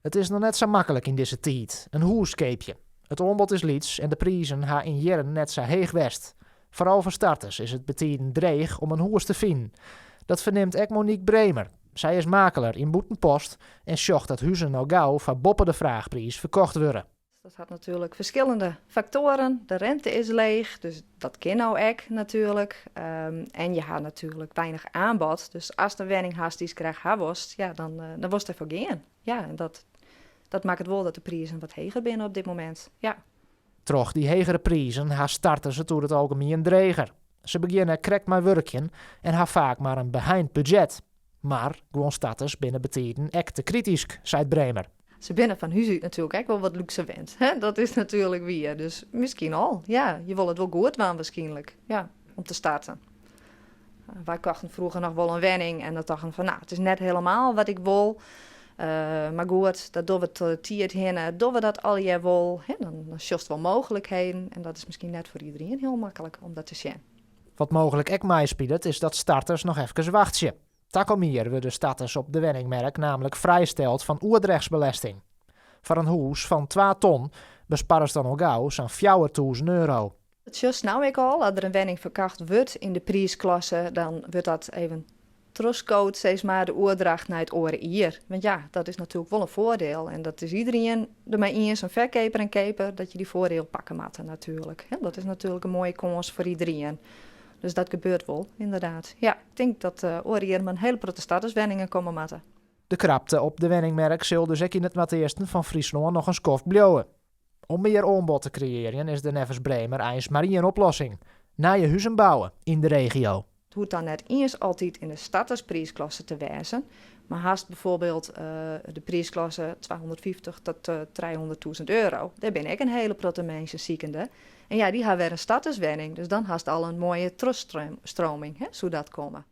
It is noch net sa maklik yn dizze tiid, in hûs keapje. It oanbod is lyts en de prizen ha yn jierren net sa heech west. Foaral foar starters is it betiden dreech om in hûs te finen. Dat fernimt ek Monique Bremer. Sy is makeler yn Bûtenpost en sjocht dat huzen al gau foar boppe de fraachpriis ferkocht wurde. Dat hat natuerlik ferskillende faktoaren. De rente is leech, dus dat kin no ek natuerlik. En je ha natuerlik weinich aanbod. Dus ast in wenning hast dy'tst graach ha wolst, ja, dan, dan wolst derfoar gean. Ja, en dat, dat makket wol dat de prizen wat heger binne op dit momint. Ja. Troch dy hegere prizen ha starters it oer it algemien dreger. Se begjinne krekt mei wurkjen en ha faak mar in beheind budzjet. Mar guon starters binne betiden ek te kritysk, seit Bremer. Se binne fan hús út natuerlik ek wol wat lúkse wend. Hè? Dat is natuerlik wier. Dus miskien al, ja. Je wolle it wol goed dwaan waarskynlik, ja, om te starten. Wy kochten froeger noch wol in wenning en dan tochten fan, nou, it is net helemaal wat ik wol. Mar goed, dat dogge we troch de tiid hinne, dogge we dat allegear wol. Hè? Dan, dan sjochst wol mooglikheden en dat is miskien net foar iderien hiel maklik om dat te sjen. Wat mooglik ek meispilet is dat starters noch efkes wachtsje. Takom jier wurde starters op de wenningmerk namelijk frijsteld fan oerdrechtsbelesting. Foar in hûs fan twa ton besparrest dan al gau sa'n 4000 euro. Dat sjochst no ek al, as der in wenning ferkocht wurdt yn de priisklasse, dan wurdt dat even trochskood, sis mar, de oerdracht nei it oare jier. Want ja, dat is natuerlik wol in foardiel en dat is iderien dermei iens, in ferkeaper en keaper, dat je dy foardiel pakke moatte natuerlik. Dat is natuerlik in moaie kâns foar iderien. Dus dat gebeurt wol, ynderdaad. Ja, ik tink dat oare jier mar in hiele protte starterswenningen komme moatte. De krapte op de wenningmerk sil dus ek yn it noardeasten fan Fryslân noch in skoft bliuwe. Om mear oanbod te kreëarjen is der neffens Bremer eins mar ien oplossing, nije huzen bouwe yn de regio. It hoecht dan net iens altyd yn de starterspriisklasse te wêzen, mar hast bijvoorbeeld de priisklasse 250 tot 300.000 euro. Dêr binne ek in hiele protte minsken sikende. En ja, dy ha wer in starterswenning, dus dan hast al in moaie trochstreaming, hè, soe dat komme.